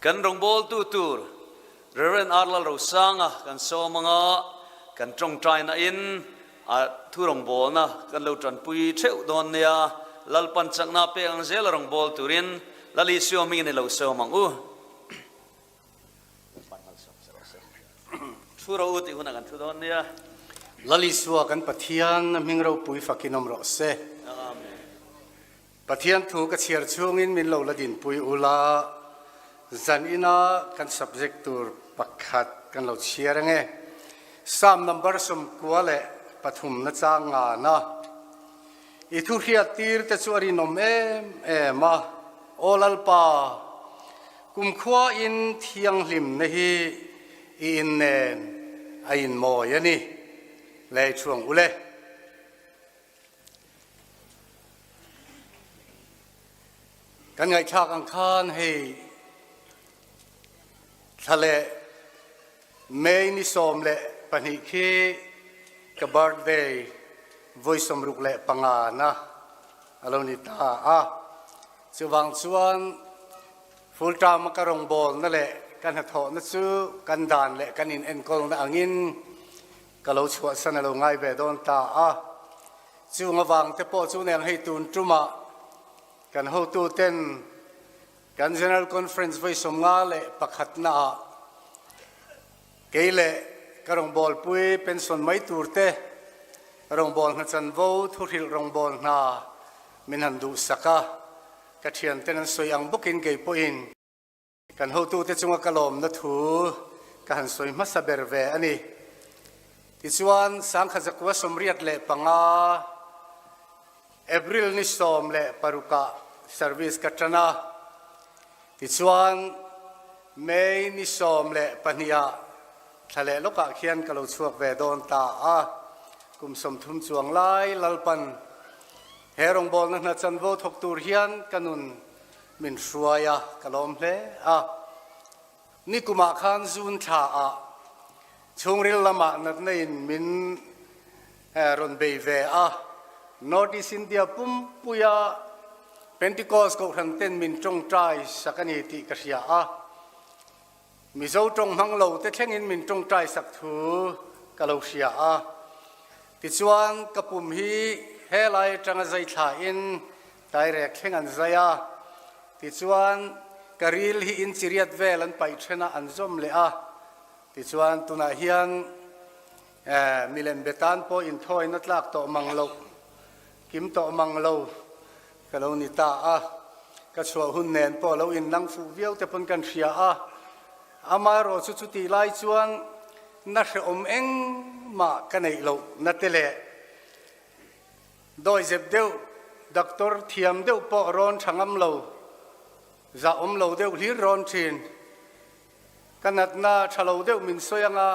Kan rawngbawltu tur Rev. R. Lalrosanga kan sawm anga kan tawngtaina in a thu rawngbawlna kan lo tanpui theuh dawn nia. Lalpan chakna pek ang zela rawngbâwl turin Lal Isua hmingin i lo sawm ang u. Thu ro u tih hunah kan thu dawn nia. Lal Isua kan Pathian hming ropui fakin awm rawh se. Amen. Pathian thu ka chhiar chhungin min lo la dinpui ula, zan ina kan subject tur pakhat kan lo chhiar ange. Psalm number 93 na chang ngana. I thu hriat tir te chu a rinawm em em a, Aw Lalpa, kumkhua in thianghlimna hi i in nen a inmawi a ni. Lei chhuang ule. Kan ngaihthlak ang khan hei thla leh May ni 12 khi ka birthday vawi 65 na a lo ni ta a. Chuvang chuan full term a ka rawngbawlna leh ka hnathawhna chu kan dan leh kan in enkawlna angin ka lo chhuahsan a lo ngai ve dawn ta a. Chung avang te pawh chu neng hei tun tumah kan hotu ten Kan General Conference vawi 51 naah kei leh ka rawngbawlpui pension mai tur te rawngbâwl hna chanvo thuhrilh rawngbâwl hna min han duhsak a, ka thianten an sawi ang bawkin kei pawhin kan hotute chunga ka lawmna thu ka han sawi hmasa ber ve a ni. Tichuan, 1985 April ni 16ah service ka tan a, tichuan May ni 12ah thla leh lawkah khian ka lo chhuak ve dawn ta a, kum 30 chuang lai Lalpan he rawngbawlna hna chanvo thawk tur hian ka nun min hruai a, ka lawm hle a. Nikumah khan June thlaah chhungril lamah natna in min rawn bei ve a, North East India pumpuia Pentecost Kohhran ten min tawngtai sak a ni tih ka hria a, Mizo tawng hmang lo te thlengin min tawngtai sak thu ka lo hria a. Tichuan ka pum hi helai atanga zai thlain Tairek thleng an zai a, tichuan ka ril hi in chiriat vel an paih then a, an zawm leh a, tichuan tunah hian milem be tan pawh inthawina tlak tawh mang loh, kim tawh mang lo ka lo ni ta a, ka chhuah hun nen pawh lo innang fuh viau te pawn kan hria a, amaherawh chu chutih lai chuan na hrehawm engmah ka neih loh na te leh Dawi zep deuh, doctor thiam deuh pawh rawn tha ngam lo, zah awm lo deuh hlir rawn thin. Ka natna tha lo deuh min sawi anga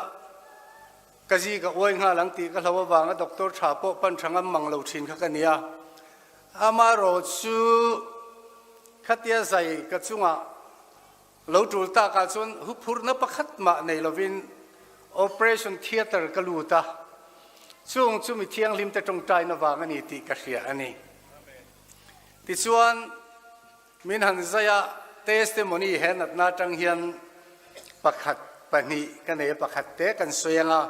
ka zi ka uai nghal ang tih ka hlo avanga doctor tha pawh pan tha ngam mang lo thin kha ka nia. Amaherawh chu khatia zai ka chungah lo tul takah chuan huphurhna pakhat mah nei lovin operation theatre ka lut a, chung chu mi thianghlim te tawngtaina vang a ni tih ka hria a ni. Tichuan, min han zai a, testimony he natna atang hian pakhat pahnih ka nei a, pakhat te kan sawi ang a,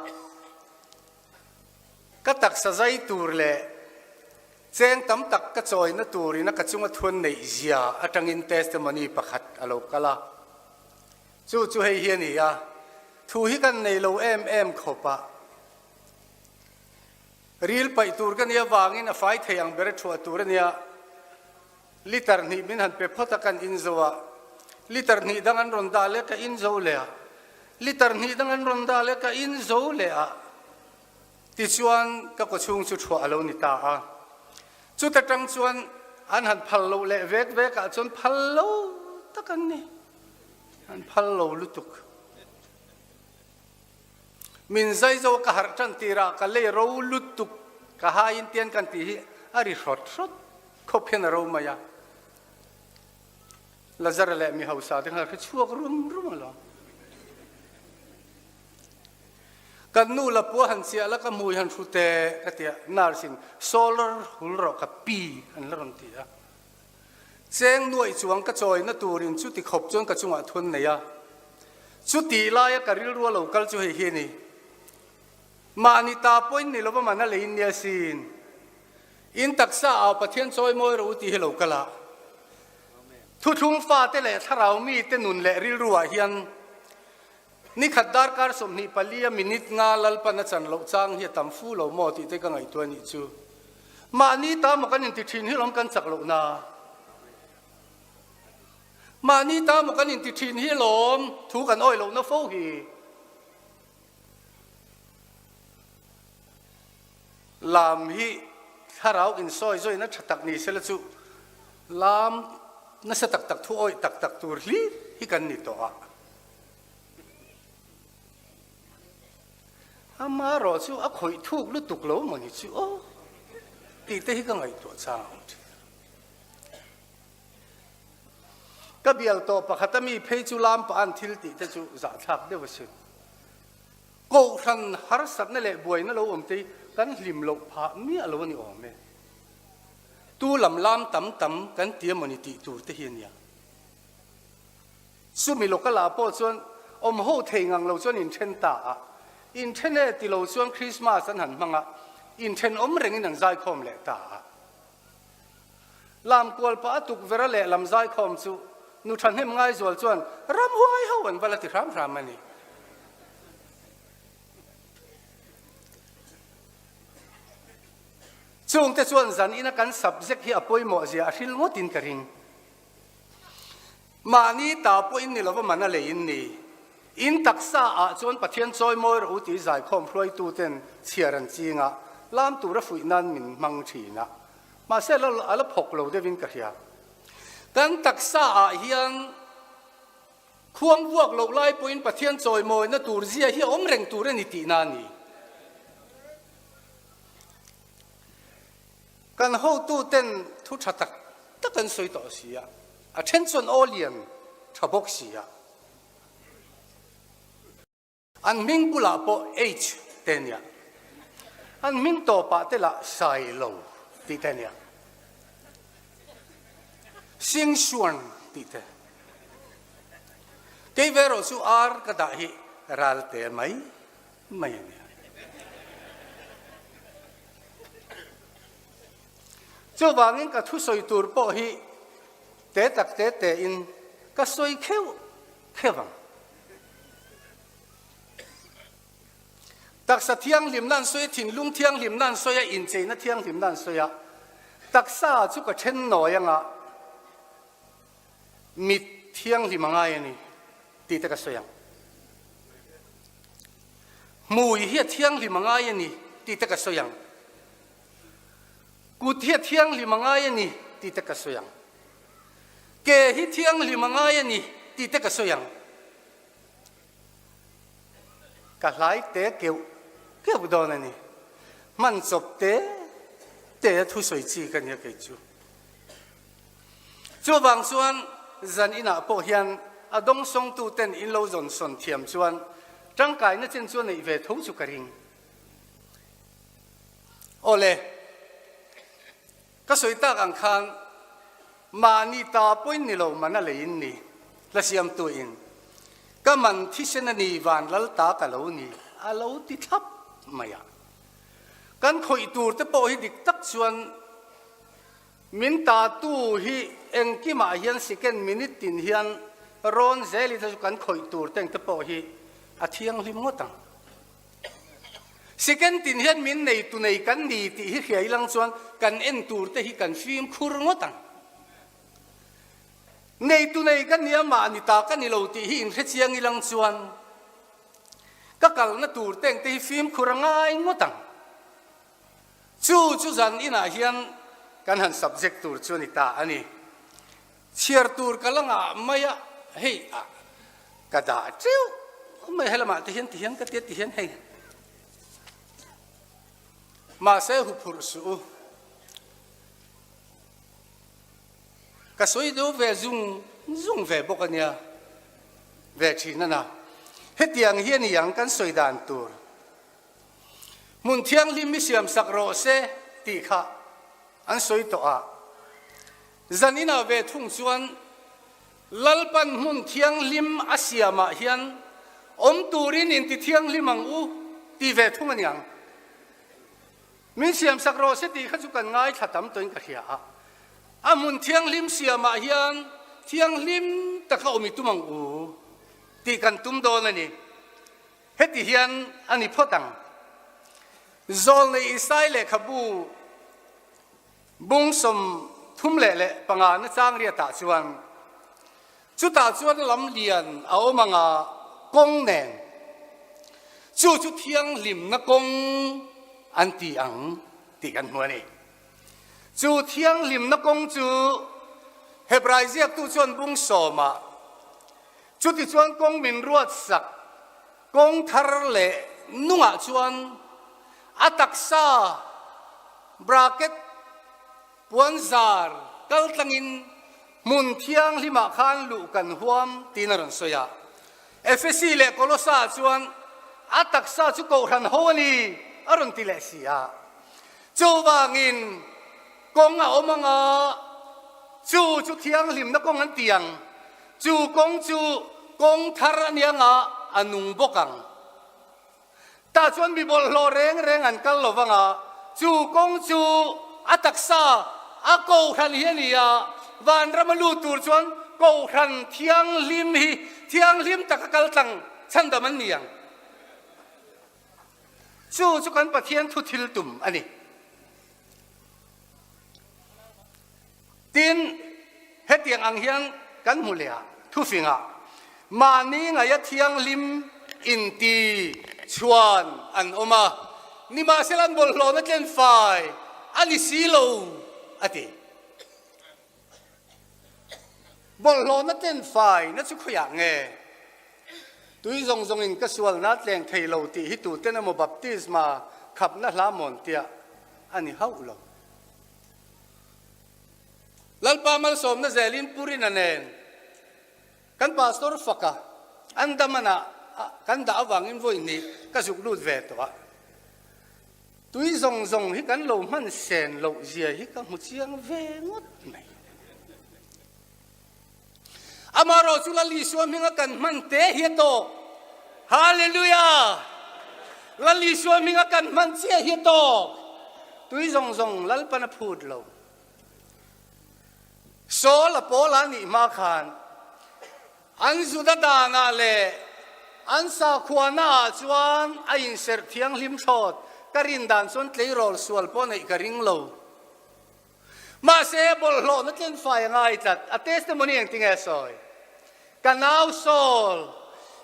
Ka taksa zai tur leh cheng tam tak ka chawina turin a ka chunga thuan neih zia atangin testimony pakhat a lo kal a. Chu chu hei hi a ni a, thu hi kan nei lo em em khawp a. Ril paih tur ka nia vangin a fai thei ang ber a thuah tur a nia. Liter hnih min han pe phawt a kan in zo a, liter hnih dang an rawn dah leh ka in zo leh a, liter hnih dang an rawn dah leh ka in zo leh a. Tichuan ka kawchhung chu thuah a lo ni ta a. Chuta tang chuan an han phal loh leh vek vek ah chuan phal lo tak an ni. An phal lo lutuk. Min zai zo ka harh tan tirah ka lei ro lutuk ka hai in tian kan tih hi a ri hrawt hrawt khawp hian a ro mai a. Lazara leh mi hausa te khan a hre chhuak rum rum alawm. Kan nu la pua han chiah la ka hmui han hru teh ka ti a, nurse in solar hul rawh ka pi an la rawn ti a. Cheng nuaih chuang ka chawina turin chuti khawp chuan ka chungah thun nei a. Chuti laia ka rilru a lo kal chu hei hi a ni. Mahni ta pawhin ni lova man a lei nia sin. In taksa ah Pathian chawi mawi rawh u tih hi lo kal a. Thuthlung fate leh thlarau mite nun leh rilru ah hian nikhat darkar 24 a minute nga Lalpan a chan loh chang hi a tam fu lo maw tih te ka ngaihtuah anih chu. Mahni ta maw kan inti thin hi lawm kan chak loh na. Mahni ta maw kan inti thin hi lawm thu kan awih lohna fo hi. Lam hi thlarau insawi zawina tha tak ni sela chu lam nasa tak tak thu awih tak tak tur hlir hi kan ni tawh a. Amaherawh chu a khawih thuk lutuk lo maw ni chu aw tih te hi ka ngaihtuah chang a awm thin. Ka bial tawh pakhat a mi phei chu lam pah an thil tih te chu zahthlak deuh a sin. Kohhran harsatna leh buaina lo awm te hi kan hlim loh phah miah lo a ni awm e. Tu lam lam tam tam kan ti emaw ni tih tur te hi a nia. Chumi local ah pawh chuan awm ho thei ngang lo chuan inthen ta a, inthen e ti lo chuan Christmas an han hmang a, inthen awm rengin an zaikhawm leh ta a. Lam kual pah a tukverh a lehlam zaikhawm chu nu thahnem ngaizual chuan ramhuai ho an va la ti hram hram a ni. Chungte chuan zan ina kan subject hi a pawimawh zia a hril ngawtin ka ring. Mahni ta pawh in ni lova man a lei in ni. In taksa ah chuan Pathian chawi mawi rawh u tih zaikhawm hruaitu ten chhiar an ching a, lam tura fuih nan min hmang thin a. Mahse a la phawk lo deuh in ka hria. Kan taksa ah hian khuang vuak loh lai pawhin Pathian chawi mawina tur zia hi a awm reng tur a ni tihna a ni. Kan hotu ten thu tha tak tak an sawi tawh si a, a then chuan aw lian tha bawk si a. An hming bulah pawh H te a nia, an hming tawpah te lah Sailo tih te a nia, Singsuan tih te. Kei ve erawh chu R ka dah hi Ralte mai mai a nia. Chuvangin ka thusawi tur pawh hi te tak te tein ka sawi kheuh kheuh ang. Taksa thianghlimna an sawi a, thinlung thianghlimna an sawi a, incheina thianghlimna an sawi a. Taksa chu ka then nawi anga mit thianghlim a ngai a ni tih te ka sawi ang. Hmui hi a thianghlim a ngai a ni tih te ka sawi ang. Kut hi a thianghlim a ngai a ni tih te ka sawi ang. Ke hi thianghlim a ngai a ni tih te ka sawi ang. Ka hlai te keuh keuh dawn a ni. Hman chawp te te a thusawi chi ka nia kei chu. Chuvang chuan zan inah pawh hian a dawngsawngtu ten in lo zawn sawn thiam chuan tangkaina chen chu a neih ve tho chu ka ring. Awle, ka sawi tak ang khan mahni ta pawhin ni lo man a lei in ni, hla siamtu in ka man thisen a ni van lal ta ka lo ni a lo ti thlap mai a. Kan khawih tur te pawh hi dik tak chuan Min tatu hi engkimah hian second minute tin hian rawn zel i te chu kan khawih tur te engte pawh hi a thianghlim ngawt ang. Second tin hian min nei tu nei kan ni tih hi hria ilang chuan kan en tur te hi kan fimkhur ngawt ang. Nei tu nei ka nia mahni ta ka ni lo tih hi inhrechiang ilang chuan ka kalna tur te engte hi fimkhur a ngai ngawt ang. Chu chu zan inah hian kan han subject tur chu a ni ta a ni. Chhiar tur ka la ngah mai a, hei ah ka dah teuh mai helamah te hian ti hian ka tia ti hian hei. Mahse huphurh suh u. Ka sawi deuh ve zung zung ve bawk a nia ve thin a na. Hetiang hi a ni ang kan sawi dan tur. Hmun thianghlim i siamsak rawh se tih kha an sawi tawh a. Zaninah ve thung chuan Lalpan hmun thianghlim a siamah hian awm turin inti thianghlim ang u ti ve thung a niang. Min siamsak rawh se tih kha chu kan ngaithla tam tawhin ka hria a. A hmun thianghlim siamah hian thianghlim taka awm i tum ang u tih kan tum dawn a ni. Heti hian a ni phawt ang. Zawlnei Isai lehkhabu bung 35 na chang riatah chuan, Chutah chuan lam lian a awm ang a, kawng nen. Chu chu thianghlimna kawng an ti ang tih kan hmu a ni. Chu thianghlimna kawng chu Hebrai ziaktu chuan bung sawmah, Chutichuan kawng min ruatsak kawng thar leh nungah chuan a taksa bracket puanzar kal tlangin hmun thianghlimah khan luh kan huam tiin a rawn sawi a. Efesi leh Kolosa ah chuan a taksa chu kohhran ho a ni a rawn ti leh si a. Chuvangin kawng a awm anga chu chu thianghlimna kawng an ti ang. Chu kawng chu kawng thar a nia nga a nung bawk ang. Tah chuan mi bawlhhlawh reng reng an kal lo vang a, chu kawng chu a taksa a kohhran hi a ni a, vanram a lut tur chuan kohhran thianghlim hi thianghlim taka kal tlang chhandam an ni ang. Chu chu kan Pathian thu thil tum a ni. Tin, hetiang ang hian kan hmu leh a, thufingah, mahni ngaia thianghlim inti chhuan an awm a, nimahsela an bawlhhlawhna tlen fai a ni si lo, a ti. Bawlhhlawhna tlen faina chu khawiah nge? Tui zawng zawngin ka sualna tleng thei lo tih hi tuten emaw baptisma khapna hla mawn tiah a ni hauh lo. Lalpa malsawmna zelin Pu Rina nen kan pastor faka Andaman-ah kan dah avangin vawi hnih ka zuk lut ve tawh a. Tui zawng zawng hi kan lo hman sen loh zia hi ka hmu chiang ve ngawt mai. Amaherawh chu Lal Isua hminga kan hman te hi a tawk. Hallelujah! Lal Isua hminga kan hman chiah hi a tawk. Tui zawng zawng Lalpan a phut lo. Saul a pawl a nih hma khan an Juda danah leh an sakhuana ah chuan a inserh thianghlim thlawt. Ka rin dan chuan tleirawl sual pawh neih ka ring lo. Mahse, bawlhhlawhna tlenfai a ngai tlat. A testimony engtin nge a sawi? Ka nau Saul,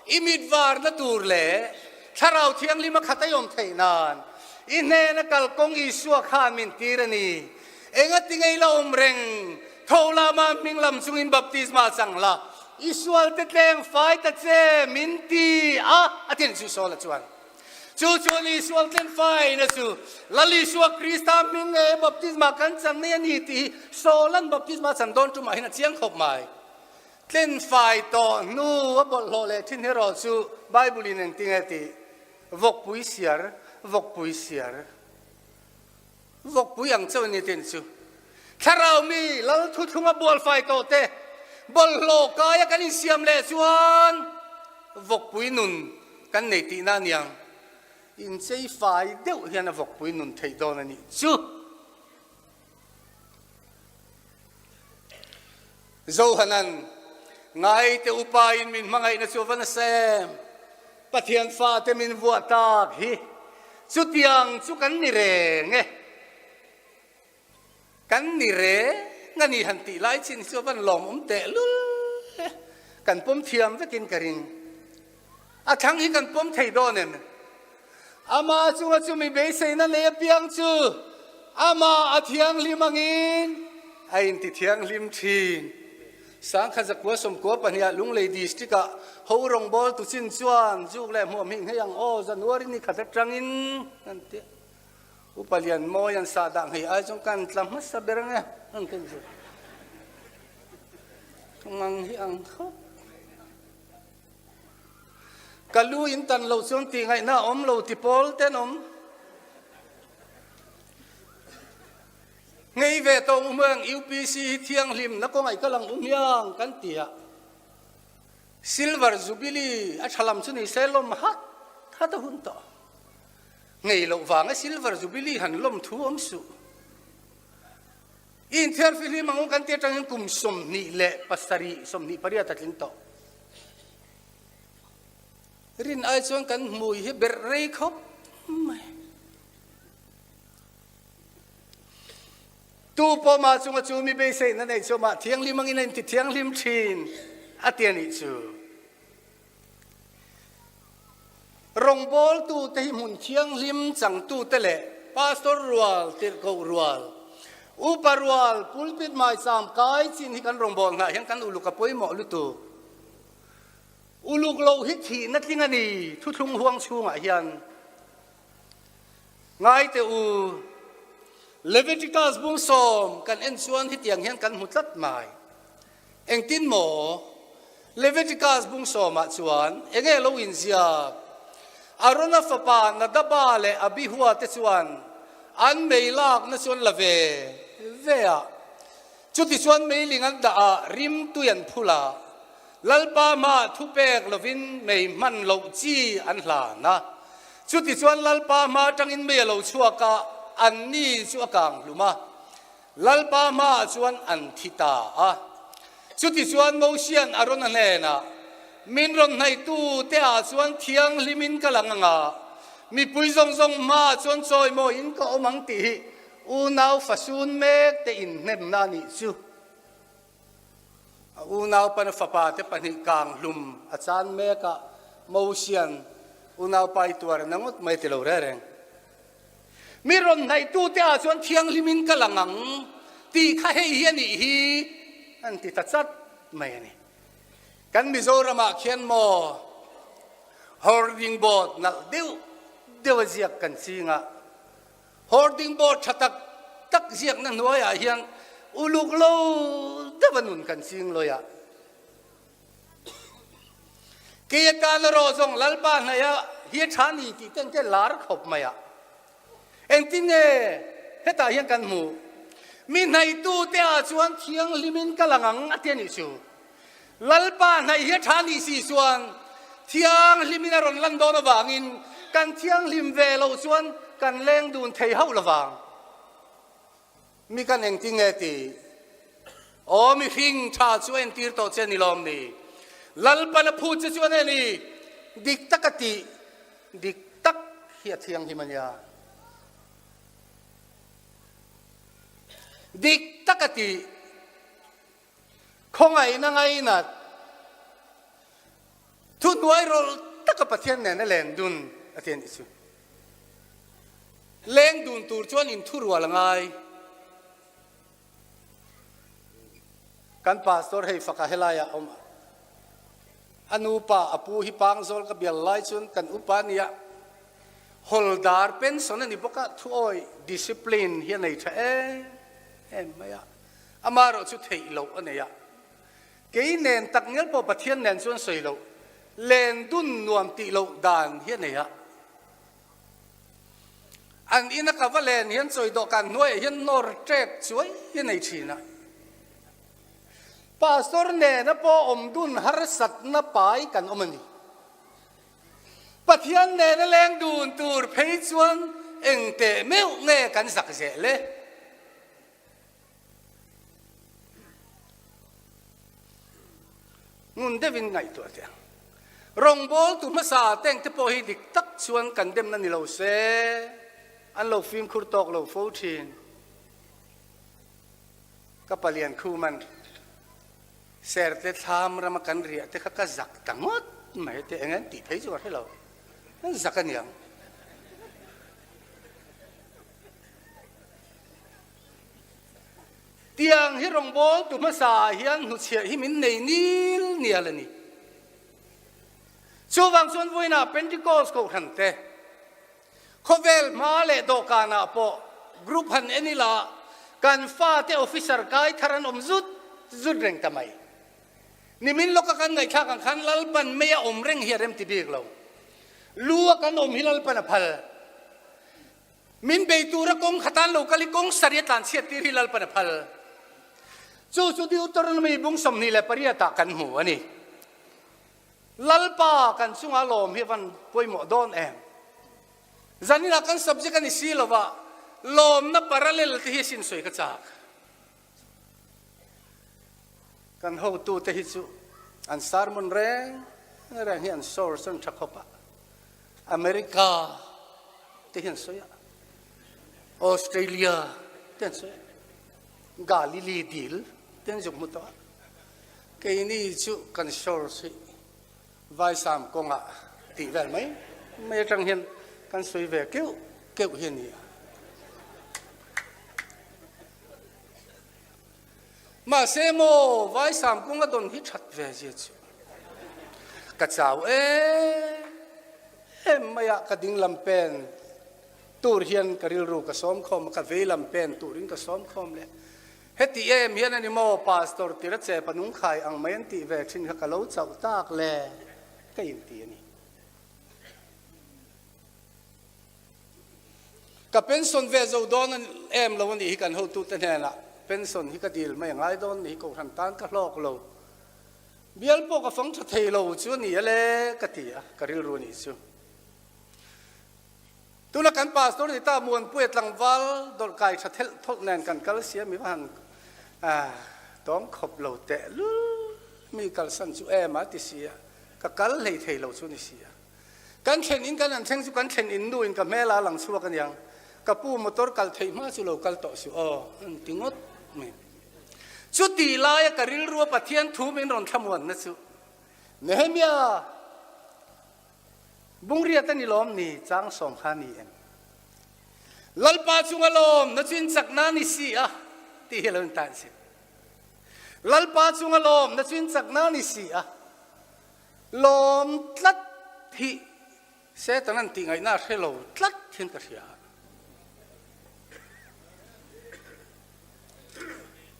i mit varna tur leh Thlarau Thianghlim a khat a awm theih nan i hnena kalkawng Isua khan min tir a ni. Engati nge i la awm reng? Tho la mah hming lam chungin baptisma chang la, i sualte tleng fai ta che min ti a, a ti a ni chu Saul-a chuan. Chu chuan Isua tlenfaina chu Lal Isua Krista hming nge baptisma kan chan mai a ni tih hi Saul-a'n baptisma chan dawn tumah hian a chiang khawp mai. Tlenfai tawh hnu a bawlhhlawh leh thin erawh chu Bible-in engtinge tih? Vawkpui siar, vawkpui siar. Vawkpui ang chauh a ni tin chu. Thlarau mi Lal thuthlunga bualfai tawh te bawlhhlawh kaia kan insiam leh chuan vawkpui nun kan nei tihna a niang. Inchei fai deuh hian a vawkpui nun theih dawn a nih chu. Johanan, Ngaite upain min hmangaihna chu a va nasa em? Pathian fate min vuah tak hi chutiang chu kan ni reng e. Kan ni reng a ni han tih lai chin hi chu a van lawmawm tehlul e. Kan pawm thiam vekin ka ring. A thlang hi kan pawm thei dawn em? Amah chunga chumi beiseina nei apiang chu amah a thianghlim angin a inti thianghlim thin. Sangkhat zakua sawmkua pahniha Lunglei District-ah ho rawngbawltu chin chuan zuk leh hmuam hi nghei ang aw, January ni khat atangin an ti a. Upa Lianmawi an sah dah nghei ai chuan kan tla hmasa ber ang e, an ti chu. Ngang hi ang khawp. Ka lu in tan lo chuan tih ngaihna a awm lo ti pawl te an awm. Ngei. Ei ve tawng um ang UPC hi thianghlimna kawng ai kal ang um hiang kan ti a. Silver Jubilee a tha lam chu ni se lawm hat hat a hun tawh. Ngei loh vanga Silver Jubilee han lawm thu awm suh. I inthiar fihlim ang u kan ti atangin kum 27, 28 a tling tawh. Rin ai chuan kan hmui hi berh rei khawp mai. Tu pawh mah chunga chu mi beiseihna nei chu mah thianghlim angin a inti thianghlim thin a ti a nih chu. Rawngbawltute hi hmun thianghlim changtute leh pastor rual, tirhkoh rual, upa rual, pulpit maicham kai chin hi kan rawngbawlnaah hian kan uluk a pawimawh lutuk. Uluk loh hi thihna tling a ni thuthlung huang chhungah hian. Ngai teh u, Leviticus bung sawm kan en chuan hetiang hian kan hmu tlat mai. Engtin maw? Leviticus bung sawmah chuan enge lo inziak? Arona fapa Nadaba leh Abihua te chuan an mei lakna chu an la ve ve a. Chutichuan meiling an dah a, rim tui an phul a. Lalpa hmaah thupek lovin mei hman loh chi an hlan a. Chutichuan Lalpa hma atangin mei a lo chhuak a, anni chu a kang hlum a. Lalpa hmaah chuan an thi ta a. Chutichuan Mosian a rawn a hnenah, Min rawn hnaihtu te ah chuan thianghlimin ka lang anga, mipui zawng zawng hmaah chuan chawimawiin ka awm ang tih hi unau fasun mek te inhnemna a nih chu. A unaupa na fapa te pahnih kang hlum a chan mek a, Mosian unaupa i tuar na ngawt mai ti lo reng reng. Mi rawn hnaihtu te ah chuan thianghlimin ka lang ang tih kha hei hi a nih hi an ti ta chat mai a ni. Kan Mizoram ah khian maw hoarding board nalh deuh deuh a ziak kan ching a, Hoarding board tha tak tak ziakna hnuaiah hian uluk lo deuh a nun kan ching lawi a. Kei atan erawh zawng Lalpa hnaih a hi a tha ni tih te engte lar khawp mai a. Engtin nge hetah hian kan hmuh? Mi hnaihtu te ah chuan thianghlimin ka lang ang a ti a nih chu. Lalpa hnaih hi a tha nih si chuan thianghlimin a rawn lan dawn avangin kan thianghlim ve loh chuan kan leng dun thei hauh lovang. Mi kan engtin nge ti? Aw mihring tha chu a entir tawh che ni lawm ni? Lalpan a phut che chuan e ni dik tak a tih dik tak hi a thianghlim a nia. Dik tak a tih. Khawngaihna ngainat thuhnuai rawlh taka Pathian nena len dun a ti a nih chu. Leng dun tur chuan inthurual a ngai. Kan pastor hei faka helaiah a awm a. A nupa a pu hi Pangzawl ka bial lai chuan kan upa nia Hawldar pension a ni bawk a, thuawi discipline hi a nei tha em em mai a. Amaherawh chu theih loh a nei a, kei nen tak ngial pawh Pathian nen chuan sawi loh, len dun nuam tih loh dan hi a nei a. An ina ka va len hian chawi dawhkan hnuaiah hian nawr ṭek chuai hi a nei ṭhin a. Pastor nena pawh awm dun harsatna pai kan awm a ni. Pathian nena leng dun tur phei chuan eng teh meuh nge kan zak zel e? Ngun deuhin ngaihtuah teh ang. Rawngbawltu hmasa teng te pawh hi dik tak chuan kan demna ni lo se, an lo fimkhur tawk lo fo thin. Ka palian khuman serte thlam rama kan riah te kha ka zak ta ngawt mai te eng an tih phei chu ka hre lo. An zak a niang. Tiang hi rawngbawltu hmasa ah hian hnuchhiah hi min nei nil nial a ni. Chuvang chuan vawiinah Pentecost kohhran te, khawvel hma leh dawhkanah pawh group han en ila kan fate officer kai thar an awm zut zut reng ta mai. Nimin lawka kan ngaihthlak ang khan Lalpan mei a awm reng hi a remti bik lo. Lu a kan awm hi Lalpan a phal. Min bei tura kawng khatan lo kal i kawng sarih a tlanchhiat tir hi Lalpan a phal. Chu chu Deuteronomy bung 28 ah kan hmu a ni. Lalpa kan chunga lawm hi a van pawimawh dawn em? Zaninah kan subject a ni si lova, lawmna parallel te hi a sin sawi ka chak. Kan hotute hi chu an sermon reng reng hi an source an tha khawp a. America te hi an sawi a, Australia te an sawi a, Galilee dil te an zuk hmu tawh a. Keini chu kan source hi Vaisam kawngah tih vel mai mai atang hian kan sawi ve keuh keuh hi a ni a. Mahse maw Vaisam kawng a dawn hi that ve zia chu ka chau em em mai a, ka ding lam pen tur hian ka rilru ka sawm khawm a, ka vei lam pen turin ka sawm khawm leh. Heti em hian a ni maw Pastor tira che panung khai ang mai an tih ve thin kha ka lo chauh tak le ka inti a ni. Ka pension ve zo dawn em lo a nih hi kan hotute hnenah pension hi ka dil mai a ngai dawn nih hi kohhran tan ka hlawk lo. Bial pawh ka fang tha thei lo chu a ni a le ka ti a, ka rilru a nih chu. Tuna kan pastor ni ta Muanpuia tlangval dawlhkai tha thelh thawlh nen kan kal sia mi va han tawng khawp lo teh lul mi kalsan chu em a ti si a, ka kal hlei thei lo chu ni si a. Kan thlen in kan han thleng chu kan thlen in nu in ka hmel a lang chhuak aniang, ka pu motor kal theih hma chu lo kal tawh suh aw an ti ngawt mai. Chuti laia ka rilrua Pathian thu min rawn thlamuanna chu Nehemia Bungriat a ni lawm ni chang sawm kha ni em? Lalpa chunga lawm na chu in chakna ni si a tih hi a lo intan si. Lalpa chunga lawm na chu in chakna ni si a. Lawm tlat hi Satan an tih ngaihna a hre lo tlat hian ka hria.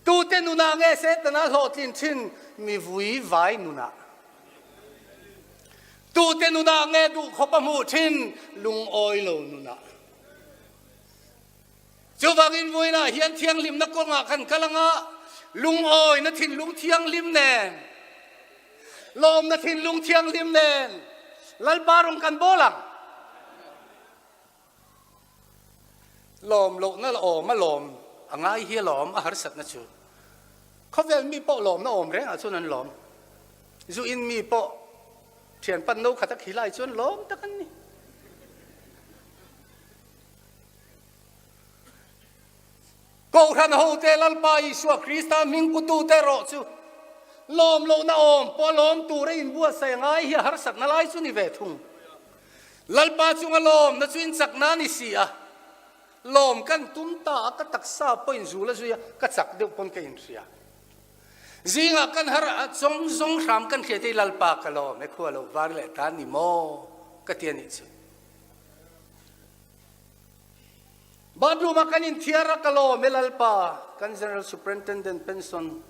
Tute nunah nge Setana hlawhtlin thin? Mi vui vai nunah. Tute nunah nge duhkhawp a hmuh thin? Lungawi lo nunah. Chuvangin vawiinah hian thianghlimna kawngah kan kal anga, lungawina thinlung thianghlim nen, lawmna thinlung thianghlim nen Lalpa rawng kan bawl ang. Lawm lohna la awm a lawm a ngai hi a lawm a harsatna chu. Khawvel mi pawh lawmna awm rengah chuan an lawm. Zu in mi pawh thian pan no khat a khi lai chuan lawm tak an ni. Kohhran hote Lalpa Isua Krista hming putute erawh chu lawm lohna awm pawh lawm tur a inbuatsaih a ngai hi a harsatna lai chu ni ve thung. Lalpa chunga lawmna chu in chakna a ni si a, lawm kan tum ta a, ka taksa pawh in zul a zui a, ka chak deuh pawn ka inhria. Zingah kan har a, zawng zawng hram kan hria te hi Lalpa ka lawm e, khua lo var leh ta ni maw ka ti a nih chu. Bathroom ah kan inthiar a, ka lawm e Lalpa, kan General Superintendent pension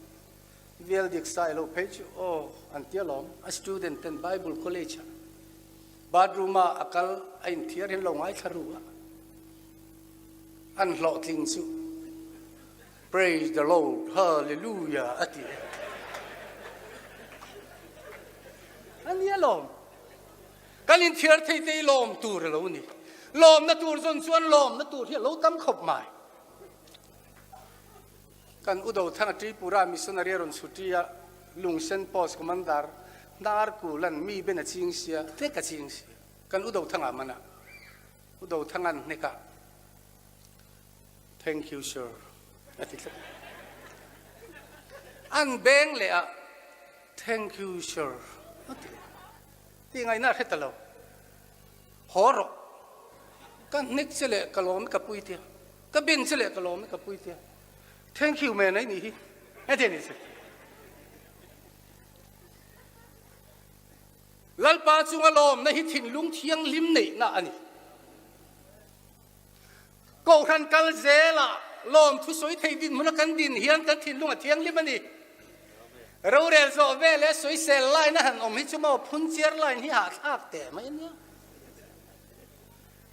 Vial dik sai lo phei chu aw an ti alawm, a student ten Bible college ah bathroom ah a kal a inthiar hian lo ngaithla ru a, an hlawhtling chu Praise the Lord, Hallelujah a ti a. A ni alawm, kan inthiar thei te hi lawm tur a lo ni. Lawmna tur zawn chuan lawmna tur hi a lo tam khawp mai. Kan u Dothanga Tripura missionary a rawn chhuti a, Lungsen Post Commander hnar kul an mi ben a ching sia, hnek a ching sia. Kan u Dothanga man a, U Dothanga'n hnek a, Thank you sir a ti tlat. An beng leh a, Thank you sir a ti leh. Tih ngaihna a hre ta lo. Haw rawh. Ka hnek che leh ka lawm i ka pui tia. Ka bin che leh ka lawm i ka pui tia. Thank you man ai nih hi. Heti a ni che. Lalpa chunga lawmna hi thinlung thianghlim neihna a ni. Kohhran kal zelah lawm thusawi thei dinhmuna kan din hian kan thinlung a thianghlim a ni. Rorel zawh vel leh sawisel line a han awm hi chu maw phunchiar line hi hahthlak teh mai a nia.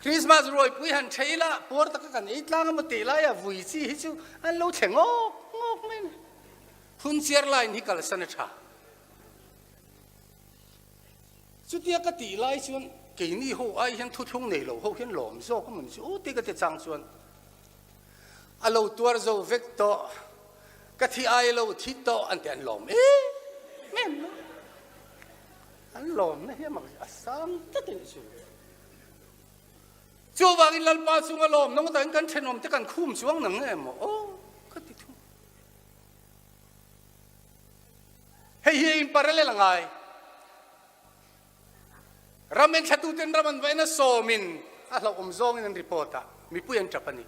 Christmas ruaipui han ṭhei ila puar taka kan ei tlang emaw tih laia vui chi hi chu an lo thle ngawk ngawk mai a ni. Phunchiar line hi kalsan a ṭha. Chutia ka tih lai chuan keini ho ai hian thuthlung nei lo ho hian lawm zawk emaw ni chu aw tih ka ti chang chuan a lo tuar zo vek tawh, ka thi ai lo thi tawh an ti an lawm em em mai. An lawmna hi a mak a sang tlat a nih chu. Chuvangin Lalpa chunga lawm nawng takin kan thenawm te kan khum chuang nang em aw aw ka ti thung. Hei hi in parallel a ngai. Ram en thlatuten ram an va en a sawmin a hlauhawm zawngin an report a, mipui an tap a ni.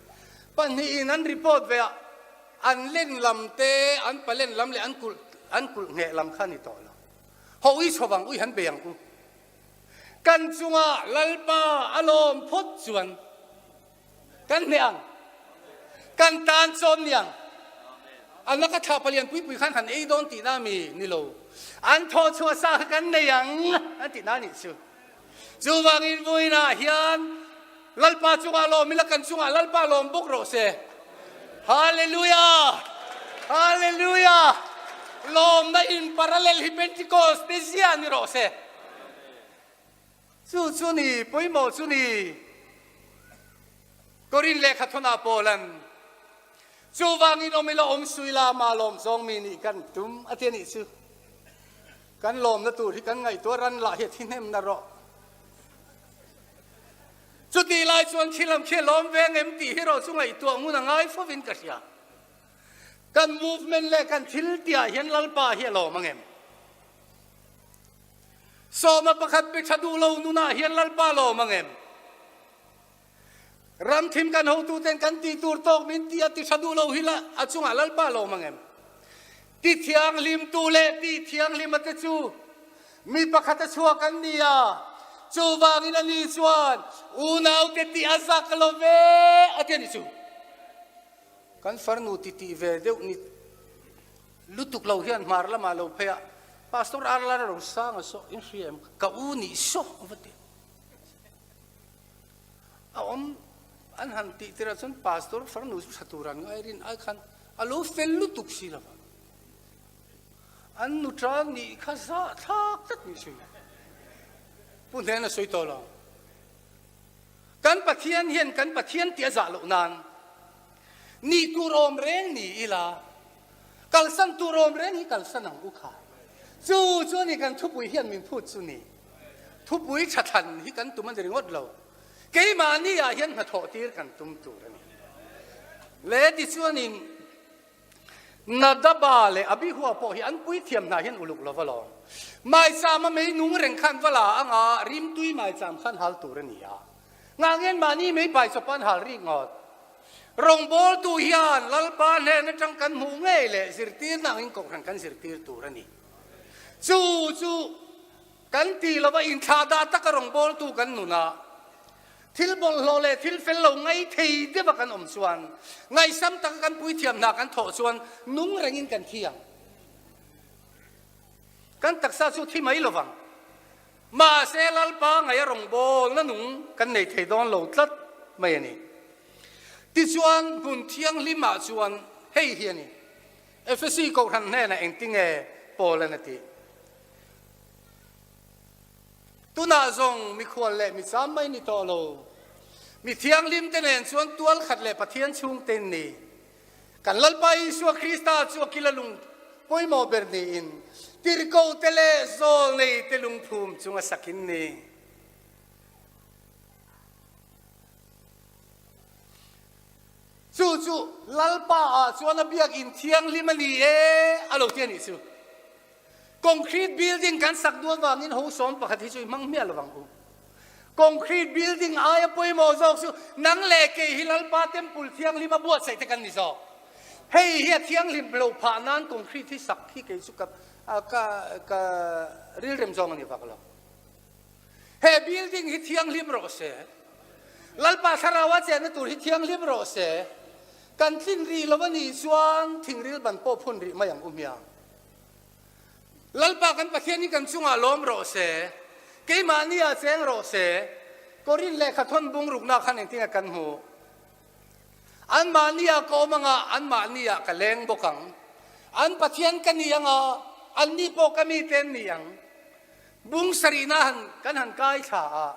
Pahnihin an report ve a, an len lam te, an palen lam leh an kulh an kulh ngheh lam kha a ni tawh lo. Ho ui chho vang ui han bei ang u. Kan chunga Lalpa a lawm phawt chuan kan hneh ang, kan tan chawn ni ang. An laka thla palian pui pui khan han ei dawn tihna mi ni lo, an thawh chhuah sa kha kan nei ang an tihna nih chu. Chuvangin vawiinah hian Lalpa chungah lawm ila kan chungah Lalpa lawm bawk rawh se. Hallelujah! Hallelujah! Lawmna in parallel hi Pentecost te zia ni rawh se. Chu chu ni, pawimawh chu ni. Korin lehkha thawnah Paulan, Chuvangin awm ila awm sui la, mah lawm zawng mi nih kan tum a ti a nih chu. Kan lawmna tur hi kan ngaihtuah ran lah hi a thi hnem na rawh. Chutih lai chuan khi lam khi a lawm ve ngem tih hi rawh chu ngaihtuah ngun a ngai fovin ka hria. Kan movement leh kan thil tihah hian Lalpa hi a lawm angem? Sawma pakhat pe tha duh lo nunah hian Lalpa a lawm angem? Ramthim kan hotuten kan tih tur tawk min ti a ti tha duh lo hi la a chungah Lalpa lawm ang em? Ti thianghlimtu leh ti thianghlima te chu mi pakhat a chhuak an ni a, chuvangin ani chuan unaute tih a zak lo ve a ti a ni chu. Kan farnu ti tih ve deuh ni lutuk lo hian hmar lamah lo phei a, Pastor Arlar Rosanga saw in hria em? Ka u nih saw a va ti. A awm an han tih tirah chuan pastor farnu chu tha tur an ngai rin ai khan a lo fel lutuk si lo va. An nu tan nih kha zah thlak tlat ni si. Pu hnen a sawi tawh lo. Kan Pathian hian kan Pathian tih a zah loh nan nih tur awm reng ni ila kalsan tur awm reng hi kalsan ang u kha. Chu chu a ni kan thupui hian min phut chu ni. Thupui tha thlan hi kan tum a ni ringawt lo. Keimahni ah hian hnathawh tir kan tum tur a ni. Le tichuanin Nadaba leh Abihua pawh hi an puithiam hna hian uluk lo va lawm. Maichama mei nung reng khan va la anga rimtui maicham khan hal tur a ni a. Ngangin mahni mei pai chawpa an hal rik ngawt. Rawngbawltu hian Lalpa hnen atang kan hmuh ngei leh zirtirna angin kohhran kan zirtir tur a ni. Chu chu Kan ti lova inthlah dah taka rawngbawltu kan nun a, thil bawlhhlawh leh thil fel lo ngai thei deuha kan awm chuan, ngaihsam taka kan puithiam hna kan thawh chuan nung rengin kan thi ang. Kan taksa chu thi mai lovang. Mahse Lalpa ngaia rawngbawlna nung kan nei thei dawn lo tlat mai a ni. Tichuan hmun thianghlimah chuan hei hi a ni, Efesi kohhran hnenah engtinge Paul-an a tih? Tunah zawng mikhual leh micham mai ni tawh lo. Mi thianghlim te nen chuan tual khat leh Pathian chhungte in ni. Kan Lalpa Isua Krista chu a kila lung pawimawh ber niin tirhkoh te leh zawl nei te lungphum chunga sak in ni. Chu chu Lalpa ah chuan a biakinn thianghlim a ni e a lo ti a nih chu. Concrete building kan sak duh avangin ho sawm pakhat hi chu i hmang hmiah lovang u. Concrete building aia pawimawh zawk chu nang leh kei hi Lalpa Temple thianghlim a buatsaih te kan ni zawk. Hei hi a thianghlim lo phah nan concrete hi sak hi kei chu ka ka ka rilrem zawng a ni vak lo. He building hi thianghlim rawh se. Lalpa Thlarau a chenna tur hi thianghlim rawh se. Kan tlin rih lo a nih chuan thingril ban pawh phun rih mai ang u hmiang. Lalpa kan Pathian hi kan chungah lawm rawh se, keimahni ah cheng rawh se. Korin lehkha thawn bungrukna khan engtin nge kan hmuh? Anmahni ah ka awm anga, anmahni ah ka leng bawk ang. An Pathian ka ni anga, anni pawh ka mite an ni ang. Bung sarihna han kan han kai thla a,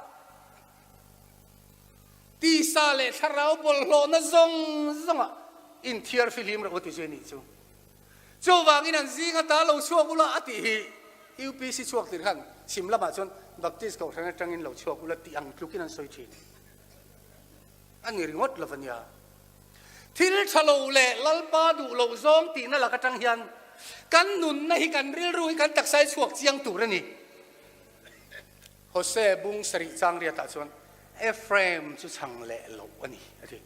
tisa leh thlarau bawlhhlawhna zawng zawngah inthiar fihlim rawh u ti chu a nih chu. Chuvangin an zing ata lo chhuak ula a tih hi UPC chhuak tir khan chhim lamah chuan Baptist Kohhran atangin lo chhuak ula tih ang tlukin an sawi thin. A ni ringawt lo a nia. Thil tha lo leh Lalpa duh loh zawng tihna lak atang hian kan nunna hi kan rilru hi kan taksa hi chhuak chiang tur a ni. Hosea bung sarih chang riatah chuan Ephraim chu chhang leh loh a ni a ti.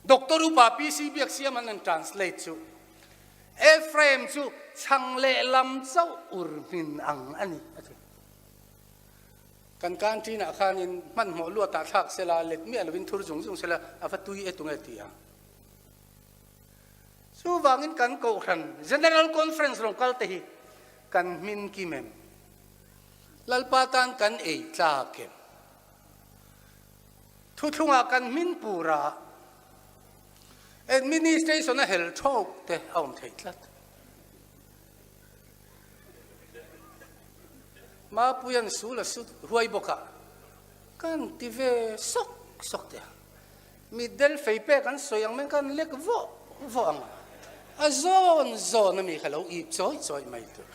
Doctor upa PC Biaksiam an an translate chu Ephraim chu chhang leh lam chauh ur hmin ang a ni a ti. Kan canteen ah khanin hmanhmawh luatah thlak sela, let miah lovin thur zung zung sela, a va tui e tunge ti a. Chuvangin kan Kohhran General Conference rawn kal te hi kan hmin kim em? Lalpa tan kan ei tlak em? Thuthlungah kan hmin pur a, Administration a hel thawk te a awm thei tlat. Mapuia'n sul a sut huai bawk a, kan ti ve sawk sawk teh a. Mitdel fei pek an sawi ang mai kan lek vawh vawh ang a, a zawn zawn a mi kha lo ip chawi chawi mai tur.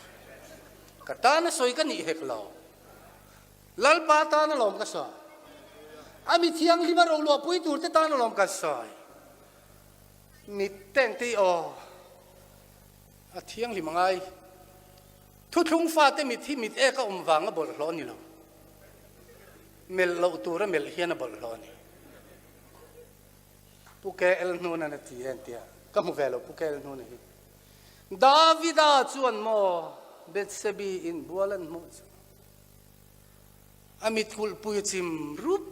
Ka tan a sawi ka nih hek lo. Lalpa tan alawm ka sawi. A mi thianghlim a roluahpui tur te tan alawm ka sawi. Mit tengte i aw. A thianghlim a ngai. Thuthlung fate mit hi mit ek a awm vang a bawlhhlawh a ni lo. Melh loh tur a melh hian a bawlhhlawh a ni. Pu KL Hnunan a ti en tia ka hmu ve lo Pu KL Hnuna hi. Davida chuan maw Bethsebi in bual an hmuh chu a mit kulhpui a chim rup.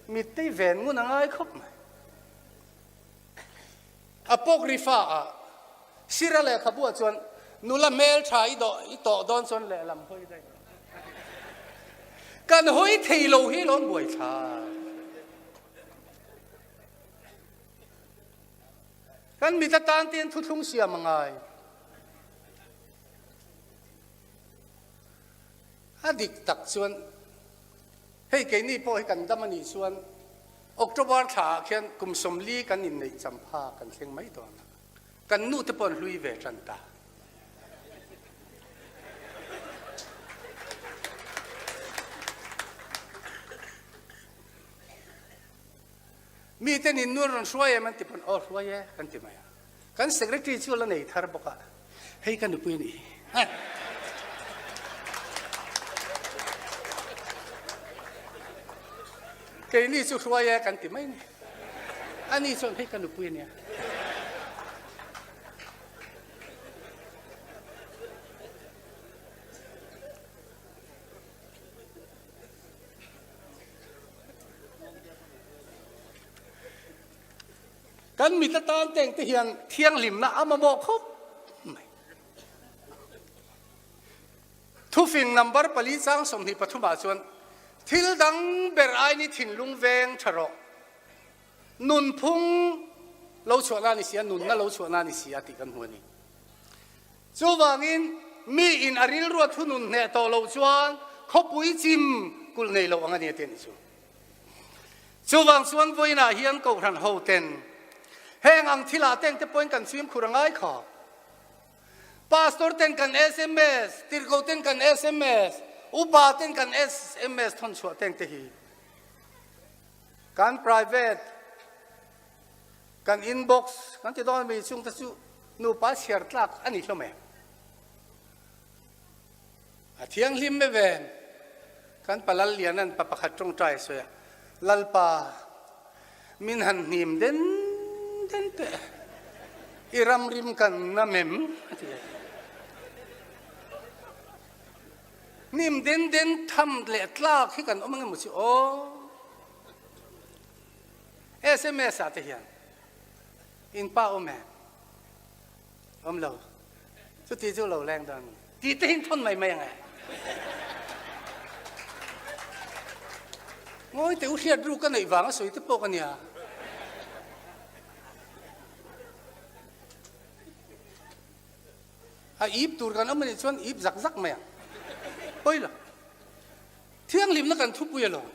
Mittei ven ngun a ngai khawp mai. Apokrifa ah Sira lehkhabu ah chuan nula hmeltha i dawh i tawh dawn chuan lehlam hawi daih. Kan hawi thei lo hi lawm buai thla. Kan mit atan te hian thuthlung siam a ngai. A dik tak chuan hei keini pawh hi kan dam a nih chuan October thla ah khian kum 40 kan inneih champha kan thleng mai dawn a, kan nu te pawh an hlui ve tan ta. Mite nin nuan rawn hruai em an ti pawn aw hruai e kan ti mai a. Kan secretary chu la nei thar bawk a, hei ka nupui a nih hi. Keini chu hruai e kan ti mai ni. Ani chuan hei ka nupui a nia. Kan mit atan teng te hian thianghlimna a mamawh khawp mai. Thufing number pali chang 23 ah chuan thil dang ber aini thinlung veng tha rawh. Nunphung lo chhuahna a ni si a, nunna lo chhuahna a ni si a tih kan hmu a ni. Chuvangin mi in a rilrua thunun hneh tawh loh chuan khawpui chim kulh nei lo ang a ni a ti a ni chu. Chuvang chuan vawiinah hian Kohhran hoten heng ang thilah teng te pawhin kan fimkhur a ngai khawp. Pastor ten kan sms, tirhkoh ten kan sms, upa ten kan sms thawn chhuah teng te hi kan private, kan inbox kan ti dawn mi chung te chu nupa chhiar tlak a ni hlawm em? A thianghlim me ven. Kan pa Lalliana'n pa pakhat tawngtai a sawi a, Lalpa, min han hnim den den teh, i ramrim kan nam em? a ti a. Hnim den den tham leh tlak hi kan awm ang emaw chu aw. Sms ah te hian in pa awm em? Awm lo. Chuti chu lo leng dawn. Tih te hin thawn mai mai ang e. Ngawi teh u hriat ru ka neih vang a sawi te pawh ka nia. A ip tur kan awm a nih chuan ip zak zak mai ang. Pawi lo. Thianghlimna kan thupui alawm.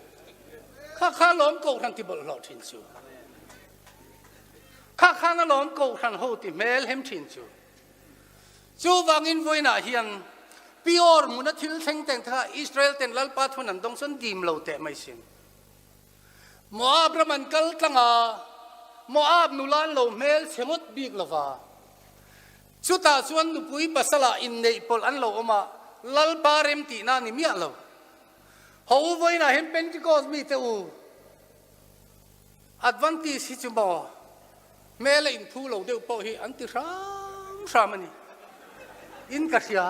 Kha kha lawm kohhran ti bawlhhlawh thin chu. Kha khan alawm kohhran ho ti hmel hem thin chu. Chuvangin vawiinah hian Peor hmuna thil thleng teng te kha Israel ten Lalpa thun an dawng chuan dim lo teh mai sin. Moab ram an kal tlang a, Moab nula an lo hmel chhe ngawt bik lo va. Chutah chuan nupui pasalah inneih pawlh an lo awm a, Lalpa rem tihna a ni miah lo. Haw u vawiinah hian Pentecost mite u, Adventist hi chu maw hmel a inthu lo deuh pawh hi an ti hram hram a ni in ka hria.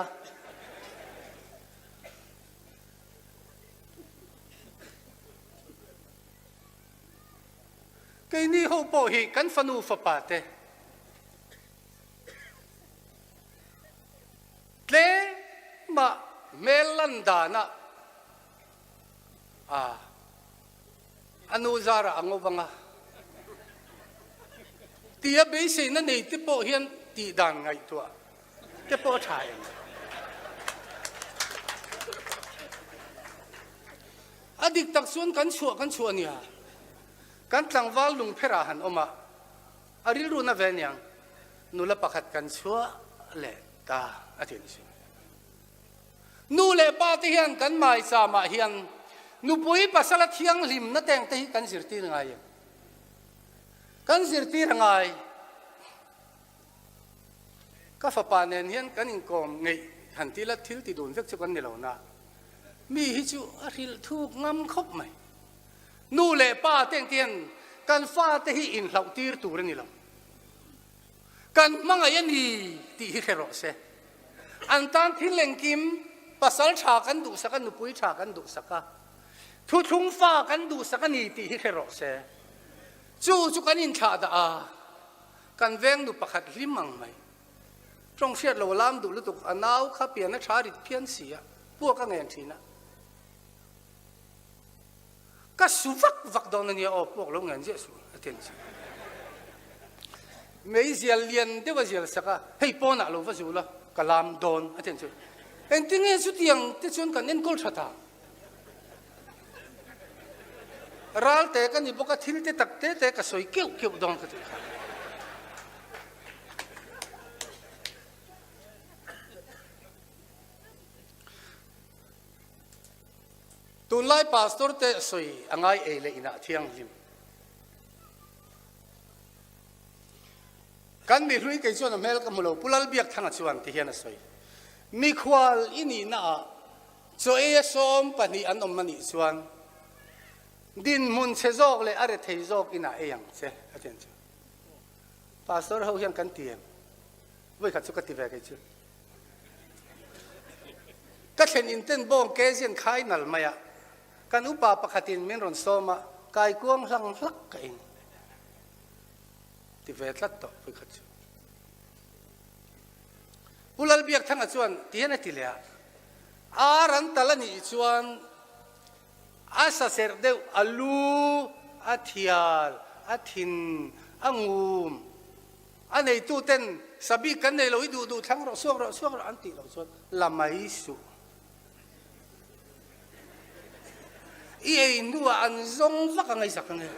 Keini ho pawh hi kan fanu fapa te tlema hmel lan danah a A nu zarah a ngo vang a. Tia beiseina nei te pawh hian tih dan ngaihtuah te pawh a tha em? A dik tak chuan kan chhuah kan chhuah nia. Kan tlangval lungpherah han awm a, a rilru na ve aniang, nula pakhat kan chhuah leh ta a ti a ni si. Nu leh pa te hian kan maicham ah hian nupui pasala thianghlimna teng te hi kan zirtir ngai em? Kan zirtir a ngai. Ka fapa nen hian kan inkawm ngeih han ti la thil ti dun vek chu kan ni lo na. Mi hi chu a hrilh thuk ngam khawp mai. Nu leh pa te ang te hian kan fa te hi inhlauh tir tur a ni lo. Kan hmangaih a ni tih hi hre rawh se. An tan thil engkim, pasal tha kan duhsak a, nupui tha kan duhsak a, thuthlung fa kan duhsak a ni tih hi hre rawh se. Chu chu kan inthlah dah a, kan veng nu pakhat hlim ang mai. Tawng hriat lo a lam duh lutuk, a nau kha pian a tha rit phian si a, puak a ngen thin a. Ka su vak vak dawn a nia aw, puak lo ngen ziah suh a ti ang che. Meizial lian deuh a zial sak a, hei pawnah lo va zul a, ka lam dawn a ti ang che. Engtinge chutiang te chuan kan enkawl tha ta? Ralte ka ni bawk a, thil te tak te te ka sawi keuh keuh dawn ka ti kha. Tunlai pastor te sawi a ngai ei leh inah thianghlim. Kan mi hlui kei chuan a hmel ka hmu lo, Pu Lalbiakthanga chuan ti hian a sawi. Mikhual i nihna ah chaw ei a 12 an awm a nih chuan dinhmun chhe zawk leh a rethei zawk inah ei ang che a ti ang chu. Pastor ho hian kan ti em? Vawikhat chu ka ti ve kei chu. Ka thlen in ten bawng ke zian khai nal mai a, kan upa pakhatin min rawn sawm a, kaikuang hlang hlak ka ing ti ve tlat tawh vawikhat chu. Pu Lalbiakthanga chuan ti hian a ti leh a, ar an tal a nih chuan a sa serh deuh, a lu, a thial, a thin, a ngum, A neitu ten sabik kan nei lo i duh duh thlang rawh suak rawh suak rawh an tih loh chuan la mai suh. I ei hnuah an zawng vak a ngaihsak ang e.